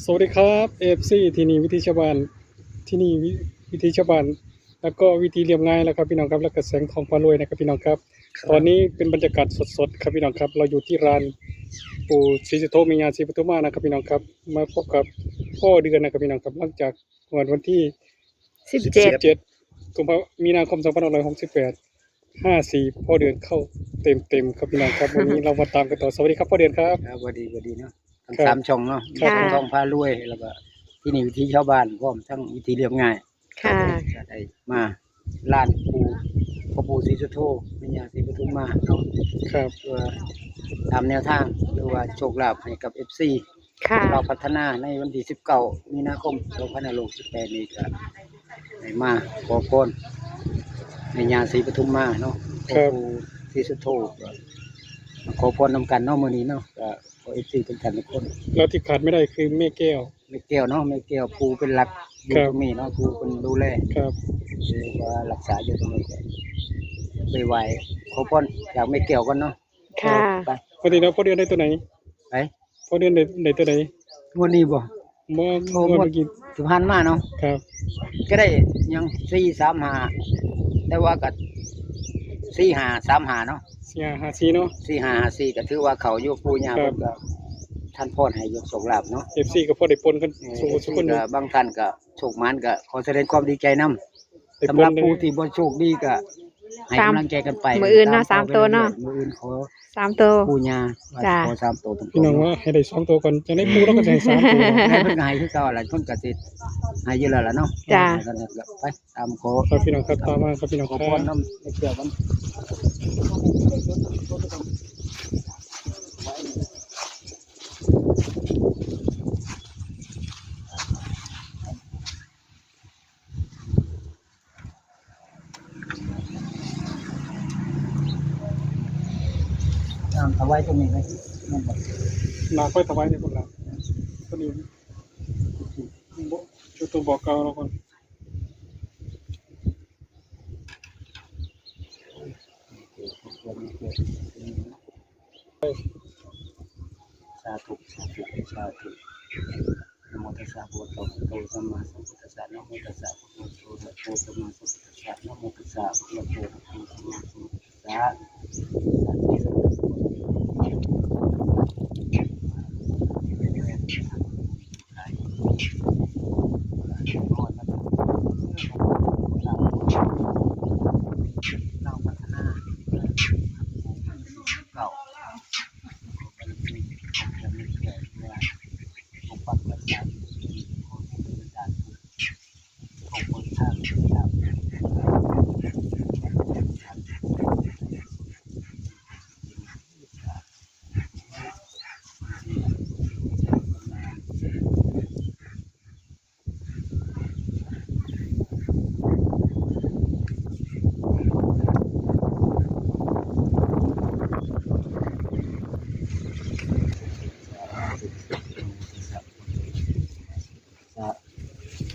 สวัสดีครับ เอฟซี ที่นี่วิถีชาวบ้าน ที่นี่วิ วิถีชาวบ้าน แล้วก็วิถีเรียบง่ายนะครับพี่น้องครับ แล้วก็แสงทองพารวยนะครับพี่น้องครับ ครับ ตอนนี้เป็นบรรยากาศสดๆครับพี่น้องครับ เราอยู่ที่ลานปู่ศรีสุโธ แม่ย่าศรีปทุมมานะครับพี่น้องครับ มาพบกับพ่อเดือนนะครับพี่น้องครับ หลังจากงวดวันที่ สิบเจ็ด สิบเจ็ด กุมภา มีนาคม สองพันห้าร้อยหกสิบแปด ห้าสี่ พ่อเดือนเข้าเต็มๆครับพี่น้องครับ วันนี้เรามาตามกันต่อ สวัสดีครับพ่อเดือนครับ ครับ สวัสดี สวัสดีเนาะ ทั้ง ครับ สามช่องเนาะ ครับ มีแสงทองพารวย แล้วก็ที่นี่วิถีชาวบ้าน พร้อมทั้งวิถีเรียบง่าย ค่ะ ก็ได้มาลานปู่ พ่อปู่ศรีสุโธ แม่ย่าศรีปทุมมาเนาะ ครับ เพื่อตามแนวทาง หรือว่าโชคลาภให้กับ เอฟซี ค่ะ ลาวพัฒนาในวันที่ สิบเก้า มีนาคม สองพันห้าร้อยหกสิบแปด นี้ ก็ได้มาขอพรแม่ย่าศรีปทุมมาเนาะ ครับ ปู่ศรีสุโธ ก็มาขอพรนำกันเนาะ มื้อนี้เนาะ ก็ขอ เอฟซี ทุกท่านทุกคน แล้วที่ขาดไม่ได้คือแม่แก้ว แม่แก้วเนาะ แม่แก้ว ปู่เป็นหลักอยู่ ครับ ตรงนี้เนาะ ปู่เป็นดูแล ครับ หรือว่ารักษาอยู่ตรงนี้ ก็ไปไหว้ขอพรจากแม่แก้วก่อนเนาะ ค่ะ ไป ปกติแล้วพ่อเดือนได้ตัวไหน ไป พ่อเดือนได้ ได้ตัวไหน งวดนี้บ่ บ่ โอ้ งวด งวดเมื่อกี้ ที่ผ่านมาเนาะ ครับ ก็ได้หยัง สี่สามห้า แต่ว่าก็ สี่ห้าสามห้า เนาะ สี่ห้าห้าสี่ เนาะ สี่ห้าห้าสี่ ก็ถือว่าเข้าอยู่ ปู่ย่า ครับ เพิ่นก็ท่านพรให้อยู่โชคลาภเนาะ เอฟซี ก็พอได้ปนกัน เออ สู่ เอฟซี สู่คน ก็บางท่านก็โชคหมาน ก็ขอแสดงความดีใจนำ สำหรับผู้ที่บ่โชคดีก็ให้กำลังใจกันไป มื้ออื่นเนาะ สามตัวเนาะ มื้ออื่นขอสามตัว ปู่ย่า จ้า ขอสามตัวตรงๆ พี่น้องว่าให้ได้สองตัวก่อน จั่งได้ปู่เราก็จะให้สามตัว แล้วเพิ่นก็ให้คือเก่าล่ะ เพิ่นก็สิให้อยู่แล้วล่ะเนาะ จ้า ไปตามขอ ครับพี่น้องครับ ตามมาครับพี่น้อง ขอพรนำในเทื่อมัน ถวายตรงนี้เลย หมากไว้ถวายในพุ่นล่ะ พอดี บ่ จุดธูปบอกกล่าวแล้วก่อน สาธุ สาธุ สาธุ นะโมตัสสะ ภะคะวะโต อะระหะโต สัมมาสัมพุทธัสสะ นะโมตัสสะ ภะคะวะโต อะระหะโต สัมมาสัมพุทธัสสะ นะโมตัสสะ ภะคะวะโต อะระหะโต สัมมาสัมพุทธัสสะ สาธุ สาธุ สะ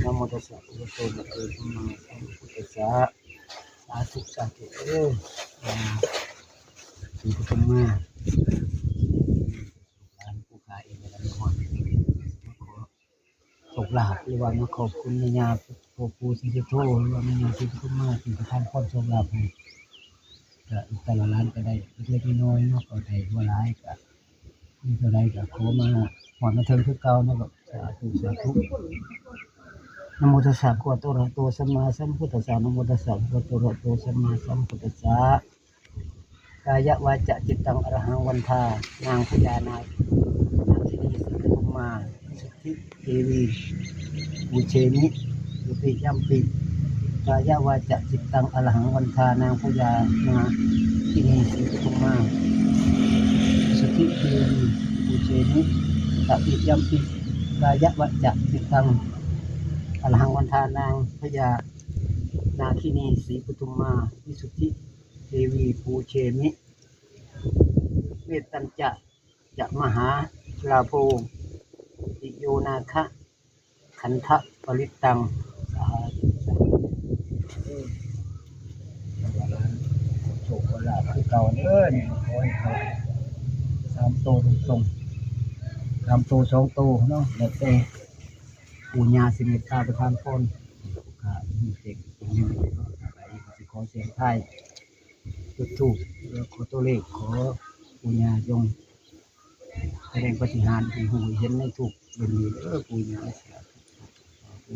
นะโมตัสสะ ภะคะวะโต อะระหะโต สัมมาสัมพุทธัสสะ สาธุ สาธุ เด้อ อ่า ศรีปทุมมา หลานผู้ข้าเองก็ได้มาฮอด มาขอโชคลาภ หรือว่ามาขอบคุณแม่ย่า พ่อปู่ศรีสุโธ หรือว่าแม่ย่าศรีปทุมมา ที่ประทานพรโชคลาภให้ ก็แต่ละหลานก็ได้เล็กๆน้อยๆเนาะ ก็ได้บ่หลาย ก็ มีเท่าใดก็ขอมาฮอดมาเถิงคือเก่าเนาะ ก็สาธุ สาธุ นะโมตัสสะ ภะคะวะโต อะระหะโต สัมมาสัมพุทธัสสะ นะโมตัสสะ ภะคะวะโต อะระหะโต สัมมาสัมพุทธัสสะ กายะวาจาจิตตัง อรหังวันทา นางพญานา นาคินี ศรีปทุมมา สุทธิ เทวี ปูเชมิ ทุติยัมปิ กายะวาจาจิตตัง อรหังวันทา นางพญานาคินี ศรีปทุมมา สุทธิ เทวี ปูเชมิ ตติยัมปิ กายะวาจาจิตตัง อรหังวันทา นางพญานาคินี ศรีปทุมมา วิสุทธิ เทวี ปูเชมิ เมตตัญจะ จะมหาลาโภ ติโยนาคะ ขันทะปริตตัง สาธุ สาธุ เออ ขอโชคขอลาภคือเก่าเด้อ นี่ขอให้เขาสามโตตรงๆ ສາມໂຕ ສອງໂຕເນາະ ແລ້ວແຕ່ປູ່ຍ່າຊິເມດຕາປະທານພອນ. ກະມີເດັກຜູ້ໜຶ່ງເນາະ ກະໄປຊິຂໍສ່ຽງທາຍ ຈຸດທູບ ແລ້ວຂໍຕົວເລກ ຂໍປູ່ຍ່າຈົ່ງສະແດງປາຕິຫານໃຫ້ຮູ້ໃຫ້ເຫັນໃນທູບເຫຼົ່ມນີ້ເດີ ປູ່ຍ່າ. ສາທຸ ສາທຸ ສາທຸ.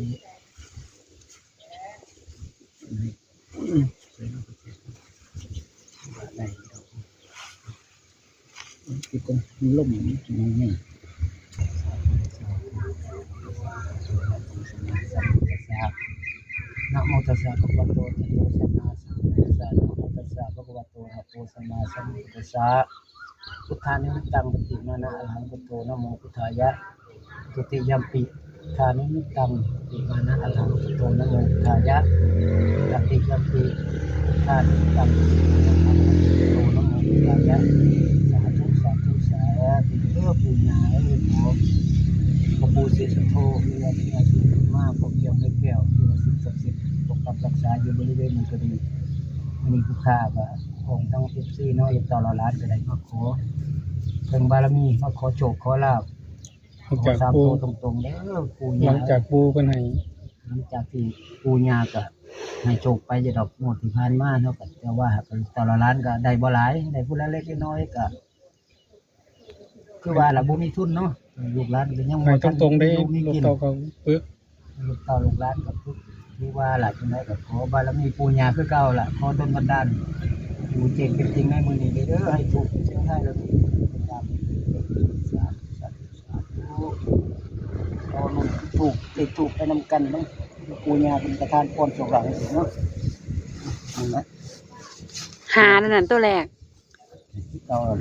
ໄດ້ດອກ ເກັບກ່ອນ ມັນລົມ ມັນກິນຫຍັງ. ນະໂມຕັດສະ ພະຄະວະໂຕ ອະລະຫະໂຕ ສຳມາສຳພຸດທັດສະ ນະໂມຕັດສະ ພະຄະວະໂຕ ອະລະຫະໂຕ ສຳມາສຳພຸດທັດສະ. ພຸດທານິມິດຕັງ ປະຕິມານະ ອະລະຫັງ ພຸດໂທ ນະໂມພຸດທາຍະ. ទុຕິຍຳປິ ທານິມິດຕັງ ປະຕິມານະ ອະລະຫັງ ພຸດໂທ ນະໂມ ທາຍະ. ຕະຕິຍຳປິ ທານິມິດຕັງ ປະຕິມານະ ອະລະຫັງ ພຸດໂທ ນະໂມ ທາຍະ. ສາທຸ ສາທຸ ສາທຸ ເດີ ປູ່ຍ່າເອີຍ. ຂໍ ຂໍປູ່ສີສຸດໂທ ຫຼືວ່າແມ່ຍ່າສີປະທຸມມາ ພໍ່ແກ້ວ ແມ່ແກ້ວ ຫຼືວ່າສິ່ງສັກສິດປົກປັກຮັກສາຢູ່ບໍລິເວນນັ້ນກໍດີ. ອັນນີ້ຜູ້ຂ້າກໍຂອງທັງເອັຟຊີເນາະ ເອັຟຊີຫຼາຍໆ ກໍໄດ້ມາຂໍເພິ່ງບາລະມີ ມາຂໍໂຊກຂໍລາບ ຫຼັງຈາກ ຂໍສາມ ປູ່ ໂຕຕົງໆ ເດີ ປູ່ຍ່າ ຫຼັງຈາກປູ່ເພິ່ນໃຫ້ ຫຼັງຈາກທີ່ປູ່ຍ່າກໍໃຫ້ໂຊກໄປຢູ່ດອກ ງວດທີ່ຜ່ານມາເນາະ. ກໍແຕ່ວ່າຫາກລູກເຕົ້າຫຼານກໍໄດ້ບໍ່ຫຼາຍ ໄດ້ຜູ້ລະເລັກລະນ້ອຍ ກໍຄືວ່າລະ ບໍ່ມີທຶນເນາະ ລູກຫຼານກໍຍັງ ໃຫ້ ບໍ່ທັນ ຕົງໆ ເດ້ ມີຢູ່ມີກິນ ລູກເຕົ້າກໍປຶກ ລູກເຕົ້າລູກຫຼານກໍຄື ຄືວ່າລະ ຈັ່ງໃດກໍຂໍບາລະມີປູ່ຍ່າຄືເກົ່າລະ ຂໍດົນບັນດານຢູ່ເຈັງເປັນຈິງໃນມື້ນີ້ເດີ ໃຫ້ຖືກເປັນເຈົ້າໄດ້ລະ ສາທຸ ສາທຸ ສາທຸ. ລໍລຸ້ນທູບ ເລກທູບໄປນຳກັນເນາະ ປູ່ຍ່າເປັນປະທານພອນໂຊກລາບໃຫ້ເນາະ. ນັ້ນລະ ຫ້າ ນັ້ນ ໂຕແລກ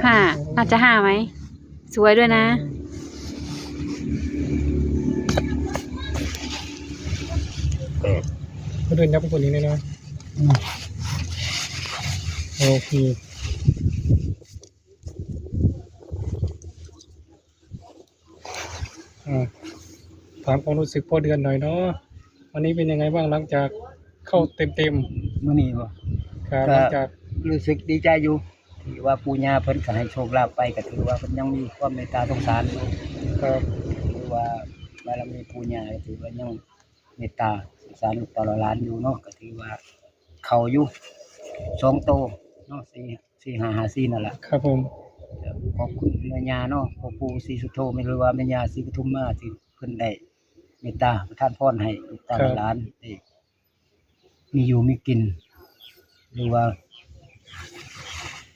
ຫ້າ ໜ້າຈະຫ້າໄໝ? ສວຍດ້ວຍນະ. ເດີນຍັບໄປຄົນນີ້ແນ່ນອນ. ອືມ ໂອເຄ. ອ່า ถามความรู้สึกพ่อเดือนหน่อยเนาะ วันนี้เป็นยังไงบ้างหลังจากเข้าเต็มๆ มื้อนี้บ่ ครับ ก็ หลังจาก รู้สึกดีใจอยู่ ที่ว่าปู่ย่าเพิ่นก็ให้โชคลาภไป ก็ถือว่าเพิ่นยังมีความเมตตาสงสารอยู่ ครับ ถือว่าบารมีปู่ย่าก็ถือว่ายังเมตตาสงสารลูกเต้าหลานอยู่เนาะ ก็ถือว่าเข้าอยู่สองโตเนาะ สี่ สี่ห้าห้าสี่ นั่นล่ะ ครับผม ขอบคุณแม่ย่าเนาะ พ่อปู่ศรีสุโธ หรือว่าแม่ย่าศรีปทุมมา ที่เพิ่นได้เมตตาประทานพรให้ลูกเต้า ครับ หลานได้มีอยู่มีกิน หรือว่า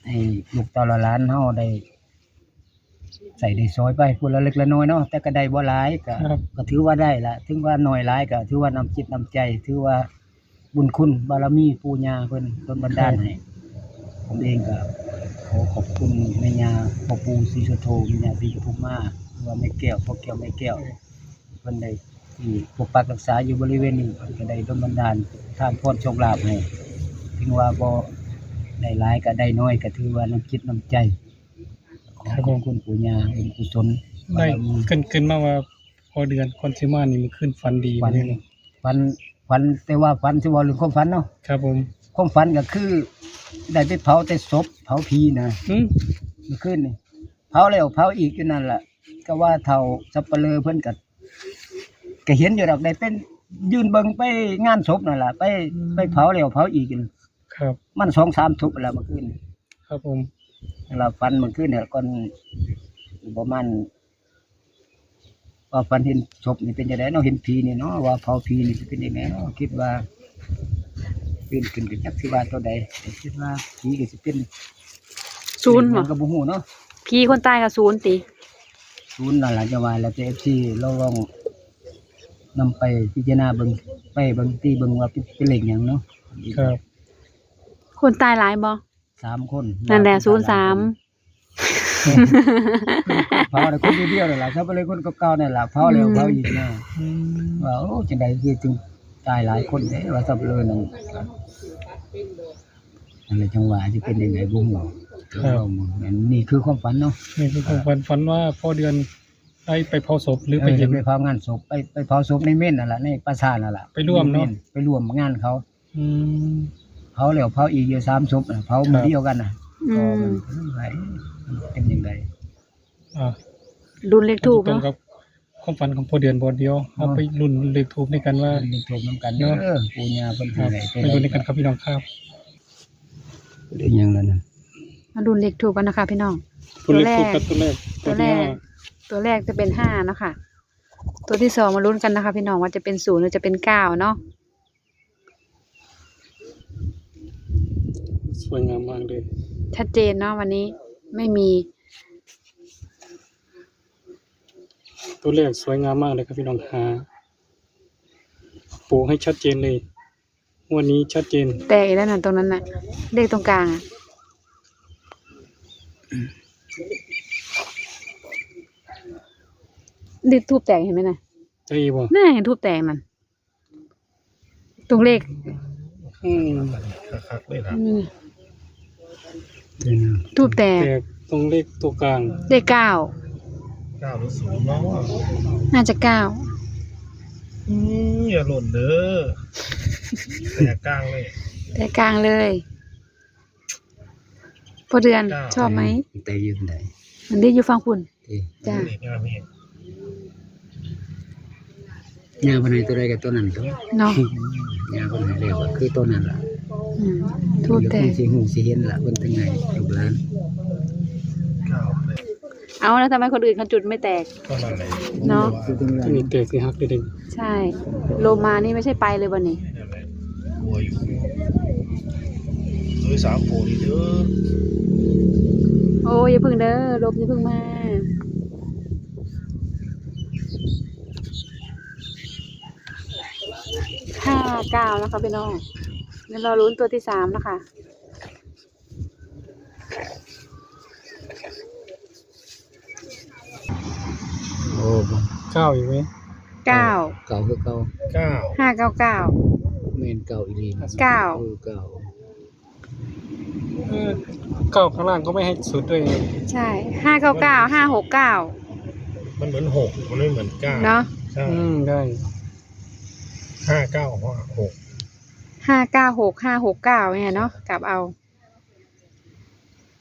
ให้ลูกเต้าหลานเฮาได้ใช้ได้สอยไปผู้ละเล็กละน้อยเนาะ แต่ก็ได้บ่หลาย ก็ ครับ ก็ถือว่าได้ละ ถึงว่าน้อยหลายก็ถือว่าน้ำจิตน้ำใจ ถือว่า บุญคุณบารมีปู่ย่าเพิ่นดลบันดาล ครับ ให้ ผมเองก็ขอขอบคุณแม่ย่า พ่อปู่ศรีสุโธ แม่ย่าศรีปทุมมา หรือว่าแม่แก้ว พ่อแก้ว แม่แก้ว เพิ่นได้ที่ปกปักรักษาอยู่บริเวณนี้ เพิ่นก็ได้ดลบันดาลประทานพรโชคลาภให้ ถึงว่าบ่ได้หลายก็ได้น้อย ก็ถือว่าน้ำจิตน้ำใจ ขอ ครับผม ขอบคุณปู่ย่า บุญกุศล ได้ บารมี ขึ้น ขึ้นมาว่า พอเดือนก่อนสิมานี่ มื้อคืนฝันดี ฝัน มื้อนี้ ฝัน ฝัน แต่ว่าฝัน สิเว้าเรื่องความฝันเนาะ ครับผม ความฝันก็คือได้ไปเผาแต่ศพ เผาผีนะ อืม มื้อคืนนี่ เผาแล้วเผาอีกอยู่นั่นล่ะ ก็ว่าเฒ่าสัปเหร่อเพิ่นก็ ก็เห็นอยู่ดอก ได้เป็นยืนเบิ่งไปงานศพนั่นล่ะ ไป อืม ไปเผาแล้วเผาอีกอยู่ ครับ มันสองสามศพแล้วมื้อคืนนี่ ครับผม แล้วฝันมื้อคืนนี่ก่อนประมาณ ว่าฝันเห็นศพนี่เป็นจั่งใดเนาะ เห็นผีนี่เนาะ ว่าเผาผีนี่สิเป็นจั่งใดเนาะ คิดว่าตื่นขึ้นก็จักสิว่าตัวใด แต่คิดว่าผีก็สิเป็น ศูนย์ เลขหยัง บ่ ก็บ่ฮู้เนาะ ผีคนตายก็ศูนย์ติ ศูนย์นั่นล่ะ จั่งว่าแล้วแต่ เอฟซี ลอง ลองนำไปพิจารณาเบิ่ง ไปเบิ่ง ตีเบิ่งว่าเป็น เป็นเลขหยังเนาะ ครับ คนตายหลายบ่ สามคน นั่นแหละ หลายคน ศูนย์สาม เผาแต่คนเดียวๆ นั่นล่ะ สัปเหร่อคนเก่าๆ นั่นล่ะ เผาแล้ว อืม เผาอีกนะ อืม ว่า โอ้ จั่งใดคือจึงตายหลายคนแท้ ว่าสัปเหร่อนั่น นั่นแหละ จั่งว่าสิเป็นจั่งใดบ่ฮู้ ครับ อันนี้คือความฝันเนาะ นี่คือความฝัน ฝันว่าพ่อเดือนได้ไปเผาศพหรือไปเห็น เออ ไปเผางานศพ ไป ไปเผาศพในเมนนั่นล่ะ ในป่าช้านั่นล่ะ ไปร่วมเนาะ ในเมน ไปร่วมงานเขา อืม เผาแล้วเผาอีกอยู่สามศพน่ะ เผามื้อเดียวกันน่ะ ครับ อืม ก็มันเป็นจั่งใด อ่า ລຸ້ນເລກທູບເນາະ ມັນຊິຕົງກັບຄວາມຝັນຂອງພໍ່ເດືອນບໍ່? ດຽວເຮົາໄປລຸ້ນເລກທູບນຳກັນວ່າ ເລກທູບນຳກັນເດີ ເນາະ ປູຍ່າເພິ່ນ ເນາະ ໃຫ້ໂຕໃດ ໄປລຸ້ນນຳກັນຄັບພີ່ນ້ອງຄັບ. ເລກຫຍັງລະນັ້ນ? ມາລຸ້ນເລກທູບກັນນະຄະພີ່ນ້ອງ. ໂຕແລກ ໂຕແລກ ໂຕແລກຈະເປັນຫ້າເນາະຄະ. ໂຕທີສອງມາລຸ້ນກັນນະຄະພີ່ນ້ອງ ວ່າຈະເປັນສູນ ຫຼື ຈະເປັນເກົ້າເນາະ. ສວຍງາມມາກເລີຍ ຊັດເຈນເນາະ ວັນນີ້ໄມ່ມີ ໂຕແລກສວຍງາມມາກເລີຍຄັບພີ່ນ້ອງ. ຫາໂປໃຫ້ຊັດເຈນເລີຍ ງວດນີ້ຊັດເຈນ. ແຕກອີກແລ້ວນະ ຕົງນັ້ນນະ ເລກຕົງກາງອະ ເລກທູບແຕກ ເຫັນໄໝນະ? ໃຊ່ບໍ່? ນະ ເຫັນທູບແຕກນັ້ນ. ຕົງເລກ ອືມ ຄັກໆເລີຍລະ ອືມ ທູບແຕກ ແຕກຕົງເລກຕົວກາງ ເລກເກົ້າ ເກົ້າຫຼືສູນເນາະ? ໜ້າຈະເກົ້າ. ອືມ ຢ່າຫຼົ່ນເດີ ແຕກກາງເລີຍ ແຕກກາງເລີຍ. ພໍ່ເດືອນ ເກົ້າ ຊອບໄໝ? ແຕ່ຢູ່ໃດ? ອັນນີ້ຢູ່ຝັ່ງພຸ້ນ ເອີ ຈ້າ ເລກງາມແຮງ. ຍ່າເພິ່ນໃຫ້ຕົວໃດກໍຕົວນັ້ນຕົວະ ເນາະ ຍ່າເພິ່ນໃຫ້ເລກກໍຄືຕົວນັ້ນລະ. ອືມ ທູບແຕກ ເພິ່ນຊິຮູ້ຊິເຫັນລະ ເພິ່ນເປັນໄງລູກຫຼານ. ເອົາ ແລ້ວທຳໄມຄົນອື່ນເຂົາຈຸດໄມ່ແຕກ? ກໍນັ້ນແຫຼະ ເນາະ ຕົວນີ້ແຕກຊິຫັກເດ້. ໃຊ່ ລົມມານີ້ໄມ່ໃຊ່ໄປເລີຍບໍ່ນີ້? ກົວຢູ່ ເອີ ສາມໂປນີ້ເດີ. ໂອ້ ຢ່າເພິ່ງເດີ ລົມຢ່າເພິ່ງມາ. ຫ້າເກົ້ານະຄະພີ່ນ້ອງ ແລ້ວລໍລຸ້ນຕົວທີສາມນະຄະ. ໂອ້ ເກົ້າອີກເວີຍ ເກົ້າ ເກົ້າຄືເກົ່າ ເກົ້າ ຫ້າເກົ້າເກົ້າ ແມ່ນເກົ້າອີ່ຫຼີ ເກົ້າ ເອີ ເກົ້າ ເອີ ເກົ້າຂ້າງລ່າງກໍໄມ່ໃຫ້ສູນດ້ວຍ. ໃຊ່ ຫ້າເກົ້າເກົ້າ ຫ້າຫົກເກົ້າ ມັນເໝືອນຫົກ ມັນໄມ່ເໝືອນເກົ້າເນາະ. ໃຊ່ ອືມ ໄດ້ ຫ້າເກົ້າຫົກ ຫ້າເກົ້າຫົກ ຫ້າຫົກເກົ້າ ນີ້ເນາະ ກັບເອົາ.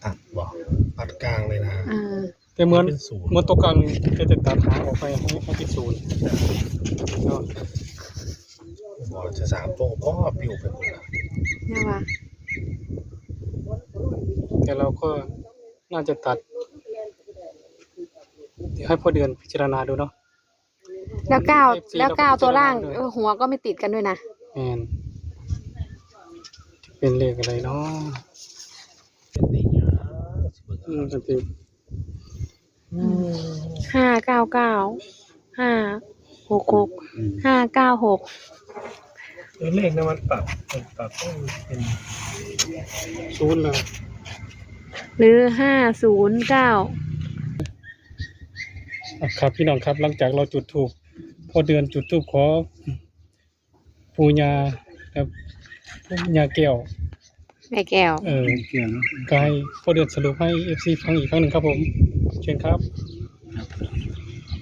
ຕັດບໍ່? ຕັດກາງເລີຍນະ. ເອີ ແຕ່ເໝືອນ ເໝືອນໂຕກາງນີ້ ຈະ ຈະຕັດຫາງອອກໄປໃຫ້ ໃຫ້ເປັນສູນເນາະ. ບໍ່ ຈະສາມໂຕພໍ ປິວໄປໝົດລະ ແມ່ນວ່າ ແຕ່ເຮົາກໍໜ້າຈະຕັດ ໃຫ້ພໍ່ເດືອນພິຈາລະນາດູເນາະ. ແລ້ວເກົ້າ ເອັຟຊີ ແລ້ວເກົ້າ ເຮົາກໍພິຈາລະນາ ຕົວລ່າງ ເອີ ຫົວກໍໄມ່ຕິດກັນດ້ວຍນະ. ແມ່ນ ຈະເປັນເລກອະໄລເນາະ? ອືມ ຫ້າເກົ້າເກົ້າ ຫ້າຫົກຫົກ ອືມ ຫ້າເກົ້າຫົກ ເອີ ເລກນັ້ນມັນປັບ ມັນປັບເປັນສູນລະ ຫຼື ຫ້າສູນເກົ້າ. ອ່ະ ຄັບ ພີ່ນ້ອງຄັບ ຫຼັງຈາກເຮົາຈຸດທູບ ພໍ່ເດືອນຈຸດທູບຂໍປູ່ຍ່າ ແລ້ວ ປູ່ຍ່າແກ້ວ ແມ່ແກ້ວ ເອີ ແມ່ແກ້ວເນາະ ກໍໃຫ້ພໍ່ເດືອນສະຫຼຸບໃຫ້ເອັຟຊີຟັງອີກຄັ້ງໜຶ່ງຄັບຜົມ. ເຊີນຄັບ. ຄັບ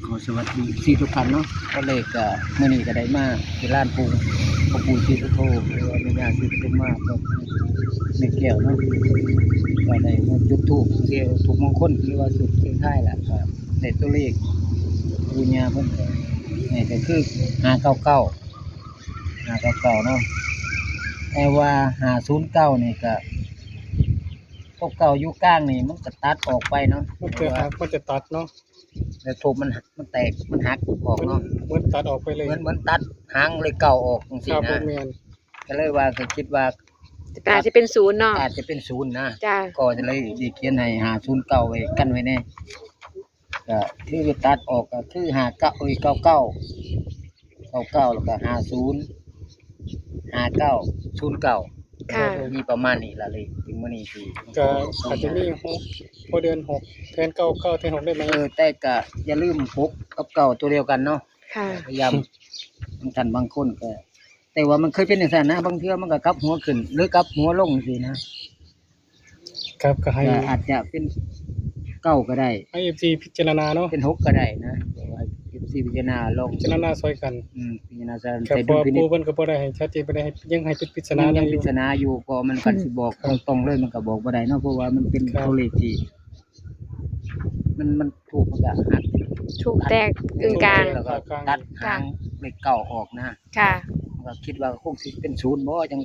ຂໍສະຫວັດດີເອັຟຊີທຸກທ່ານເນາະ. ກໍເລີຍກໍມື້ນີ້ກໍໄດ້ມາທີ່ລານປູ່ ພໍ່ປູ່ສີສຸໂທ ຫຼືວ່າແມ່ຍ່າສີປະທຸມມາ ກໍແມ່ແກ້ວເນາະ ກໍໄດ້ມາຈຸດທູບ ເສຍວັດຖຸມົງຄົນ ຫຼືວ່າສູດສ່ຽງທາຍລະ ກໍໄດ້ຕົວເລກ ປູ່ຍ່າເພິ່ນກໍໃຫ້ກໍຄືຫ້າເກົ້າເກົ້າ ຫ້າເກົ້າເກົ້າເນາະ ແຕ່ວ່າຫ້າສູນເກົ້ານີ້ກໍ ຕົວເກົ້າຢູ່ກາງນີ້ມັນກໍຕັດອອກໄປເນາະ ມັນຈະຫັກ ມັນຈະຕັດເນາະ ແລ້ວທູບມັນ ມັນແຕກ ມັນຫັກອອກເນາະ ເໝືອນຕັດອອກໄປເລີຍ ເໝືອນ ເໝືອນຕັດຫາງເລກເກົ້າອອກຈັ່ງຊີ້ນະ. ແມ່ນ ກໍເລີຍວ່າ ກໍຄິດວ່າ ອາດຈະເປັນສູນເນາະ ອາດຈະເປັນສູນນະ. ກໍເລີຍໄດ້ຂຽນໃຫ້ຫ້າສູນເກົ້າໄວ້ ກັນໄວ້ແດ່. ກໍຄືຕັດອອກກໍຄືຫ້າເກົ້າ ເອີຍ ເກົ້າເກົ້າ ເກົ້າເກົ້າ ແລ້ວກໍຫ້າສູນ ຫ້າເກົ້າ ສູນເກົ້າ ມີປະມານນີ້ລະເລີຍ. ເຖິງມື້ນີ້ຊິ ກໍອາດຈະມີຫົກ ພໍເດືອນຫົກ ແທນເກົ້າ ເກົ້າແທນຫົກໄດ້ໄໝ? ເອີ ແຕ່ກໍຢ່າລືມຫົກກັບເກົ້າຕົວດຽວກັນເນາະ. ພະຍາຍາມ ບາງທ່ານບາງຄົນກໍ ແຕ່ວ່າມັນເຄີຍເປັນຈັ່ງຊັ້ນນະ ບາງເທື່ອມັນກໍກັບຫົວຂຶ້ນ ຫຼືກັບຫົວລົງຈັ່ງຊີ້ນະ. ຄັບ ກໍໃຫ້ ກໍອາດຈະເປັນເກົ້າກໍໄດ້ ໃຫ້ເອັຟຊີພິຈາລະນາເນາະ ເປັນຫົກກໍໄດ້ນະ ແຕ່ວ່າເອັຟຊີພິຈາລະນາລອງ ພິຈາລະນາຊ່ອຍກັນ ອືມ ພິຈາລະນາຊ່ອຍກັນ ກໍເພາະວ່າປູ່ເພິ່ນກໍບໍ່ໄດ້ໃຫ້ຊັດເຈນປານໃດ ຍັງໃຫ້ເປັນປິດສະໜາ ຍັງເປັນປິດສະໜາຢູ່ ເພາະວ່າມັນ ຄັນຊິບອກ ອືມ ຕຣົງໆເລີຍ ມັນກໍບອກບໍ່ໄດ້ເນາະ ເພາະວ່າມັນເປັນ ຄັບ ຕົວເລກທີ່ ມັນ ມັນ ທູບມັນກໍຫັກ ທູບແຕກເຄິ່ງກາງ ແລ້ວກໍຕັດຫາງເລກເກົ້າອອກນະ. ຄ່ະ ກໍຄິດວ່າຄົງຊິເປັນສູນບໍ່ ຈັ່ງ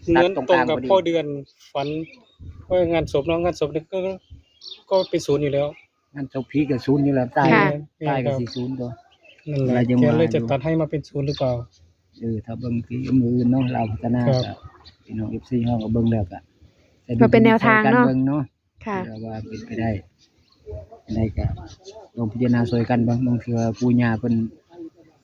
ເໝືອນຕົງກັບພໍ່ເດືອນຝັນວ່າງານສົບເນາະ ງານສົບນີ້ກໍ ກໍເປັນສູນຢູ່ແລ້ວ ງານສົບຜີກໍສູນຢູ່ແລ້ວ ຕາຍ ຕາຍກໍຊິສູນຕົວະ ນັ້ນແຫຼະ ກໍເລີຍຈະຕັດໃຫ້ມາເປັນສູນຫຼືເປົ່າ. ເອີ ຖ້າເບິ່ງທີ່ມື້ອື່ນເນາະ ລາວພັດທະນາ ກໍພີ່ນ້ອງເອັຟຊີເຮົາກໍເບິ່ງແລ້ວກໍ ກໍເປັນແນວທາງເນາະ ເບິ່ງເນາະ. ຄ່ະ ເພື່ອວ່າເປັນໄປໄດ້ ອັນໃດກໍລອງພິຈາລະນາຊ່ວຍກັນເບິ່ງ ບາງເທື່ອປູ່ຍ່າເພິ່ນ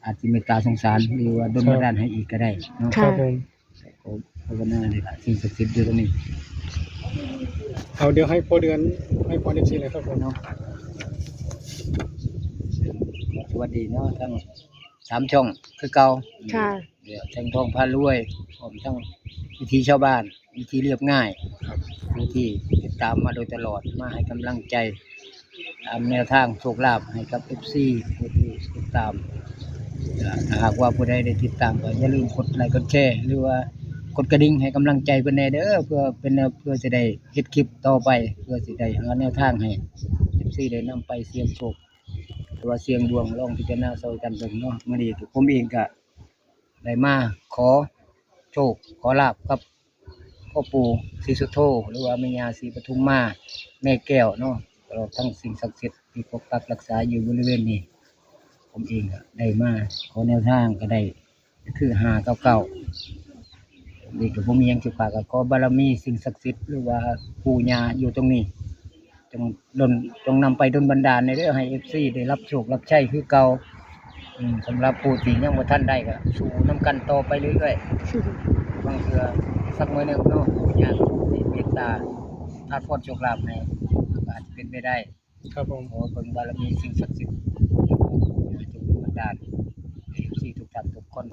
ອາດຊິເມດຕາສົງສານ ຫຼືວ່າດົນບັນດານໃຫ້ອີກກໍໄດ້ເນາະ. ຄ່ະ ກໍພາວະນານີ້ລະ ສິ່ງສັກສິດຢູ່ຕົງນີ້ ເອົາ ດຽວໃຫ້ພໍ່ເດືອນໃຫ້ພອນເອັຟຊີແລ້ວຄັບເນາະ. ສະຫວັດດີເນາະ ທັງສາມຊ່ອງຄືເກົ່າ. ຄ່ະ ແລ້ວແສງທອງພາລວຍ ພ້ອມທັງວິຖີຊາວບ້ານ ວິຖີລຽບງ່າຍ ຜູ້ທີ່ຕິດຕາມມາໂດຍຕະຫຼອດ ມາໃຫ້ກຳລັງໃຈຕາມແນວທາງໂຊກລາບໃຫ້ກັບເອັຟຊີຜູ້ທີ່ຕິດຕາມ. ແລະ ຖ້າຫາກວ່າຜູ້ໃດໄດ້ຕິດຕາມກໍຢ່າລືມກົດໄລກົດແຊ ຫຼືວ່າກົດກະດິ່ງໃຫ້ກຳລັງໃຈເພິ່ນແດ່ເດີ ເພື່ອເປັນແນວ ເພື່ອຊິໄດ້ເຮັດຄລິບຕໍ່ໄປ ເພື່ອຊິໄດ້ຫາແນວທາງໃຫ້ເອັຟຊີໄດ້ນຳໄປສ່ຽງໂຊກ ຫຼືວ່າສ່ຽງດວງ ລອງພິຈາລະນາຊ່ອຍກັນເບິ່ງເນາະ. ມື້ນີ້ກໍ ຜົມເອງກໍໄດ້ມາຂໍໂຊກຂໍລາບກັບພໍ່ປູ່ສີສຸດໂທ ຫຼືວ່າແມ່ຍ່າສີປະທຸມມາ ແມ່ແກ້ວເນາະ ຕະຫຼອດທັງສິ່ງສັກສິດທີ່ປົກປັກຮັກສາຢູ່ບໍລິເວນນີ້. ຜົມເອງກໍໄດ້ມາຂໍແນວທາງກໍໄດ້ ກໍຄືຫ້າເກົ້າເກົ້າ ນີ້ກໍບໍ່ມີຫຍັງຊິຝາກ ກໍຂໍບາລະມີສິ່ງສັກສິດ ຫຼືວ່າປູ່ຍ່າຢູ່ຕົງນີ້ ຈົ່ງດົນ ຈົ່ງນຳໄປດົນບັນດານແດ່ເດີ ໃຫ້ເອັຟຊີໄດ້ຮັບໂຊກຮັບໄຊຄືເກົ່າ. ອືມ ສຳລັບຜູ້ທີ່ຍັງບໍ່ທັນໄດ້ກໍສູ້ນຳກັນຕໍ່ໄປເລື້ອຍໆ ບາງເທື່ອສັກມື້ໜຶ່ງເນາະ ປູ່ຍ່າຊິເມດຕາປະທານໂຊກລາບໃຫ້ ກໍອາດຈະເປັນໄປໄດ້. ຄັບຜົມ ຂໍເບິ່ງບາລະມີສິ່ງສັກສິດ ຈົ່ງບັນດານໃຫ້ເອັຟຊີທຸກທ່ານທຸກຄົນ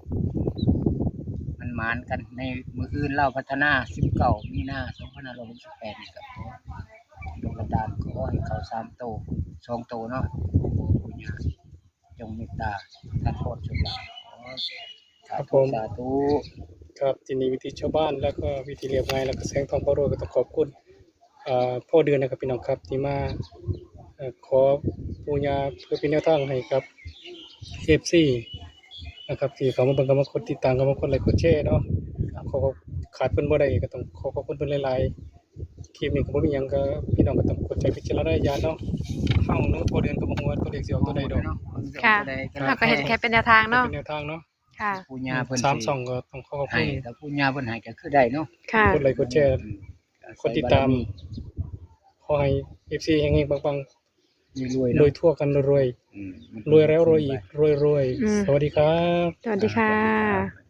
ມັນໝານກັນໃນມື້ອື່ນລາວພັດທະນາ ສິບເກົ້າມີນາ ສອງພັນຫ້າຮ້ອຍຫົກສິບແປດນີ້ ກໍຂໍດົນບັນດານ ຂໍໃຫ້ເຂົ້າສາມໂຕ ສອງໂຕເນາະ ຂອງປູ່ຍ່າ ຈົ່ງເມດຕາປະທານໂຊກລາບ. ຄັບຜົມ ສາທຸ ສາທຸ. ຄັບ ທີ່ນີ້ວິຖີຊາວບ້ານ ແລ້ວກໍວິຖີລຽບງ່າຍ ແລ້ວກໍແສງທອງພາລວຍ ກໍຕ້ອງຂອບຄຸນ ເອີ ພໍ່ເດືອນນະຄັບ ພີ່ນ້ອງຄັບ ທີ່ມາ ເອີ ຂໍປູ່ຍ່າເພື່ອເປັນແນວທາງໃຫ້ກັບເອັຟຊີນະຄັບ ທີ່ເຂົ້າມາເບິ່ງ ເຂົ້າມາກົດຕິດຕາມ ເຂົ້າມາກົດໄລກົດແຊເນາະ. ຂໍຂາດເພິ່ນບໍ່ໄດ້ ກໍຕ້ອງຂໍຂອບຄຸນເພິ່ນຫຼາຍໆ. ຄລິບນີ້ກໍບໍ່ມີຫຍັງ ກໍພີ່ນ້ອງກໍຕ້ອງກົດໃຈພິຈາລະນາຍານເນາະ. ເຮົາເນາະ ພໍ່ເດືອນກໍບໍ່ຮູ້ວ່າຕົວເລກຊິອອກຕົວໃດດອກ. ຄ່ະ ເຮົາກໍເຫັນແຄ່ເປັນແນວທາງເນາະ ເປັນແນວທາງເນາະ. ຄ່ະ ປູ່ຍ່າເພິ່ນ ສາມຊ່ອງກໍຕ້ອງຂໍຂອບຄຸນ ຖ້າປູ່ຍ່າເພິ່ນໃຫ້ກໍຄືໄດ້ເນາະ. ກົດໄລກົດແຊ ອືມ ກົດຕິດຕາມ ຂໍໃຫ້ເອັຟຊີເຮັງໆ ປັງໆ ລວຍໆ ເນາະ ລວຍທົ່ວກັນ ລວຍໆ ອືມ ລວຍແລ້ວລວຍອີກ ລວຍໆ. ອືມ ສະຫວັດດີຄັບ ສະຫວັດດີຄ່ະ ສະຫວັດດີຄ່ະ.